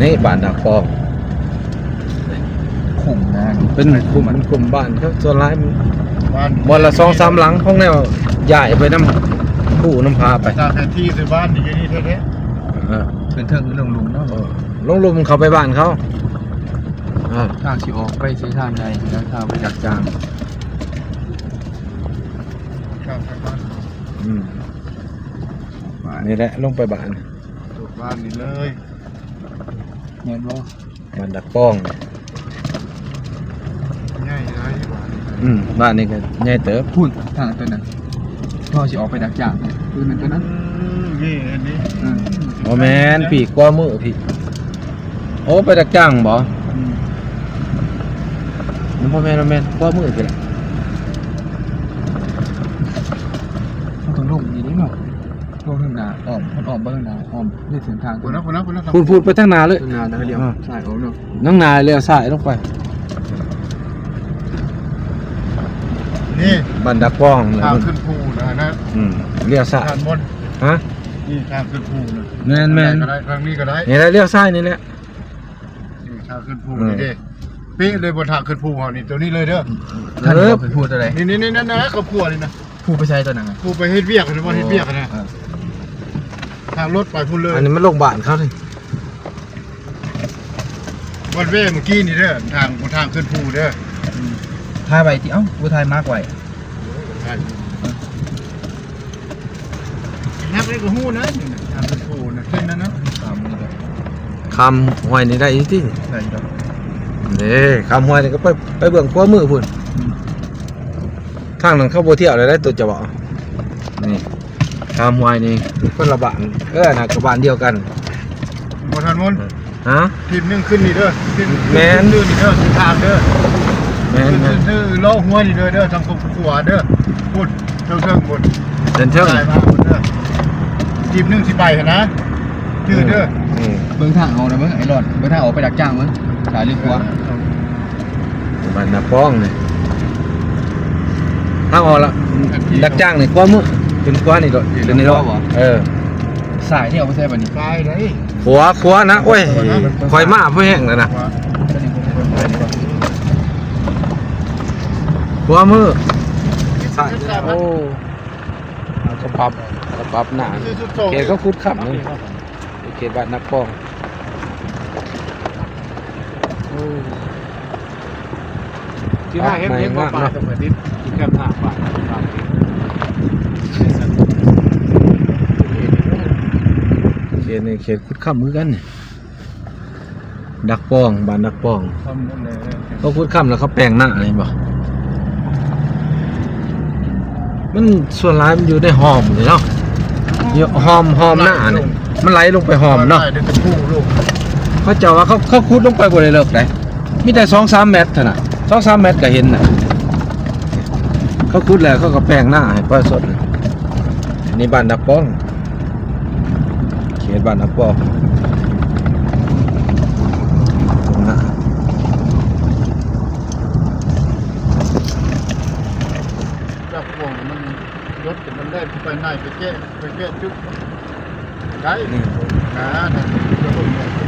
ນີ້ບ້ານດາກປອງ ຄຸ້ມນະ ເປັນຄຸ້ມ ເປັນຄຸ້ມບ້ານເຂົາ ສ່ວນຫຼາຍບ້ານ ບ່ອນລະສອງສາມຫຼັງ ຂອງແນວຍ້າຍໄປນຳພູນຳຜາໄປ ຕາມແຜນທີ່ຄືບ້ານຢູ່ນີ້ແທ້ໆ ເອີ ເປັນເທິງລົງລຸ່ມເນາະ ເອີ ລົງລຸ່ມເຂົ້າໄປບ້ານເຂົາ ເອີ ທາງຊິອອກໄປເສັ້ນທາງໃດ ທາງໄປດາກຈາງ ທາງໄປບ້ານ ອືມ ນີ້ແຫຼະ ລົງໄປບ້ານ ບ້ານນີ້ເລີຍ ແມ່ນບໍ່? ບ້ານດາກປອງ ໃຫຍ່ຫຼາຍຢູ່ບ້ານນີ້ ອືມ ບ້ານນີ້ກໍໃຫຍ່ເຕີບ ພຸ້ນ ທາງຕົວນັ້ນ ເຮົາຊິອອກໄປດາກຈາງ ຄືແມ່ນຕົວນັ້ນ ອືມ ນີ້ອັນນີ້ ອືມ ບໍ່ແມ່ນ ພີ້ ຂວາມືພີ້ ໂອ້ ໄປດາກຈາງບໍ່? ອືມ ມັນບໍ່ແມ່ນ ບໍ່ແມ່ນ ຂວາມືພີ້ລະ ເຮົາຕ້ອງລົງອີກເດ້ເນາະ. ພວກຂ້າງໜ້າອ້ອມ ມັນອ້ອມໄປຂ້າງໜ້າ ອ້ອມໃນເສັ້ນທາງ ພຸ້ນນະ ພຸ້ນນະ ພຸ້ນນະ ພຸ້ນ ພຸ້ນ ໄປທາງໜ້າເລີຍ ຂ້າງໜ້ານະ ລ້ຽວ ອ່າ ຊ້າຍອອກເນາະ ທາງໜ້າລ້ຽວຊ້າຍລົງໄປ ນີ້ບ້ານດາກປອງ ທາງຂຶ້ນພູນະ ອືມ ລ້ຽວຊ້າຍ ດ້ານບົນ ຮະ ນີ້ທາງຂຶ້ນພູນະ ແມ່ນໆ ທາງນີ້ກໍໄດ້ ທາງນີ້ກໍໄດ້ ນີ້ແຫຼະ ລ້ຽວຊ້າຍນີ້ແຫຼະ ນີ້ທາງຂຶ້ນພູ ເອີ ນີ້ເດ້ ເປະເລີຍ ບ່ອນທາງຂຶ້ນພູເຮົານີ້ ຕົວນີ້ເລີຍເດີ ເອີ ທາງນີ້ເຂົາຂຶ້ນພູຕົວໃດ ນີ້ໆໆ ນັ້ນນະ ຄອບຄົວນີ້ນະ ພູໄປໃສຕົວນັ້ນ ພູໄປເຮັດວຽກຫັ້ນນະ ບ່ອນເຮັດວຽກຫັ້ນນະ ເອີ ທາງລົດໄປພຸ້ນເລີຍ ອັນນີ້ມັນລົງບ້ານເຂົານີ້ ບ່ອນແວ່ມື້ກີ້ນີ້ເດີ ທາງ ທາງຂຶ້ນພູເດີ ອືມ ຖ່າຍໄວ້ຕິ ເອົ້າ ບໍ່ຖ່າຍມາກໄວ້ ນັບໄດ້ກໍຮູ້ນະ ທາງຂຶ້ນພູນະ ຂຶ້ນນັ້ນນະ ຂ້າມຫ້ວຍນີ້ໄດ້ຕິ ໄດ້ດອກ ເດ້ ຂ້າມຫ້ວຍນີ້ກໍໄປ ໄປເບື້ອງຂວາມືພຸ້ນ ອືມ ທາງນັ້ນເຂົາບໍ່ທ່ຽວແລ້ວເດ້ ໂຕຈະເວົ້າ ນີ້ ຂ້າມຫ້ວຍນີ້ຄົນລະບ້ານ ເອີ ອັນນັ້ນກໍບ້ານດຽວກັນ ບໍ່ທັນໝົດ ຮະ ທີບໜຶ່ງຂຶ້ນນີ້ເດີ ແມ່ນ ຂຶ້ນນີ້ເດີ ເສັ້ນທາງເດີ ແມ່ນໆ ຄືເລາະຫ້ວຍນີ້ເດີ ເດີ ທາງຂວາເດີ ພຸ້ນ ເທິງໆ ພຸ້ນ ເທິງໆ ໄດ້ມາພຸ້ນເດີ ທີບໜຶ່ງຊິໄປຫັ້ນນະ ຈື່ເດີ ເອີ ເບິ່ງທາງອອກນະເບິ່ງ ໄອ້ຫຼອດ ເບິ່ງທາງອອກໄປດາກຈາງເບິ່ງ ຊ້າຍຫຼືຂວາ ເອີ ບ້ານດາກປອງນີ້ ທາງອອກລະ ດາກຈາງນີ້ ຂວາມື ຂຶ້ນຂວານີ້ໂລດ ຂຶ້ນນີ້ໂລດ ເອີ ຊ້າຍນີ້ອອກໄປໃສບາດນີ້ ຊ້າຍໃດ ຂວາ ຂວານະ ໂອ້ຍ ຂ້ອຍມາພໍແຮງແລ້ວນະ ຂວາມື ຊ້າຍ ໂອ້ ເຂົາປັບ ເຂົາປັບໜ້າ ເຂດເຂົາຂຸດຄຳນີ້ ເຂດບ້ານດາກປອງ ໂອ້ ທີ່ວ່າເຫັນ ເຫັນບໍ່ ປ່າຕົງອາທິດ ຢູ່ແຄມທາງບ້ານ ເຂດນີ້ເຂດຂຸດຄຳຄືກັນນີ້ ດາກປອງ ບ້ານດາກປອງ ເຂົາຂຸດຄຳແລ້ວເຂົາແປງນາ ເຫັນບໍ່? ມັນສ່ວນຫຼາຍມັນຢູ່ໃນຫ້ອມນີ້ເນາະ ຢູ່ຫ້ອມ ຫ້ອມນານີ້ ມັນໄຫຼລົງໄປຫ້ອມເນາະ ເຂົາເຈົ້າວ່າເຂົາ ເຂົາຂຸດລົງໄປບໍ່ໄດ້ເລິກໃດ ມີແຕ່ສອງສາມແມັດເທົ່ານັ້ນ ສອງສາມແມັດກໍເຫັນນະ ເຂົາຂຸດແລ້ວເຂົາກໍແປງນາໃຫ້ປະຊາຊົນ ນີ້ບ້ານດາກປອງ ເຂດບ້ານດາກປອງ ນະ ດາກປອງມັນລົດມັນແລ່ນໄປໃນໄປແກະ ໄປແກະຈຸດໄດ້ ອືມ ນະ ນະ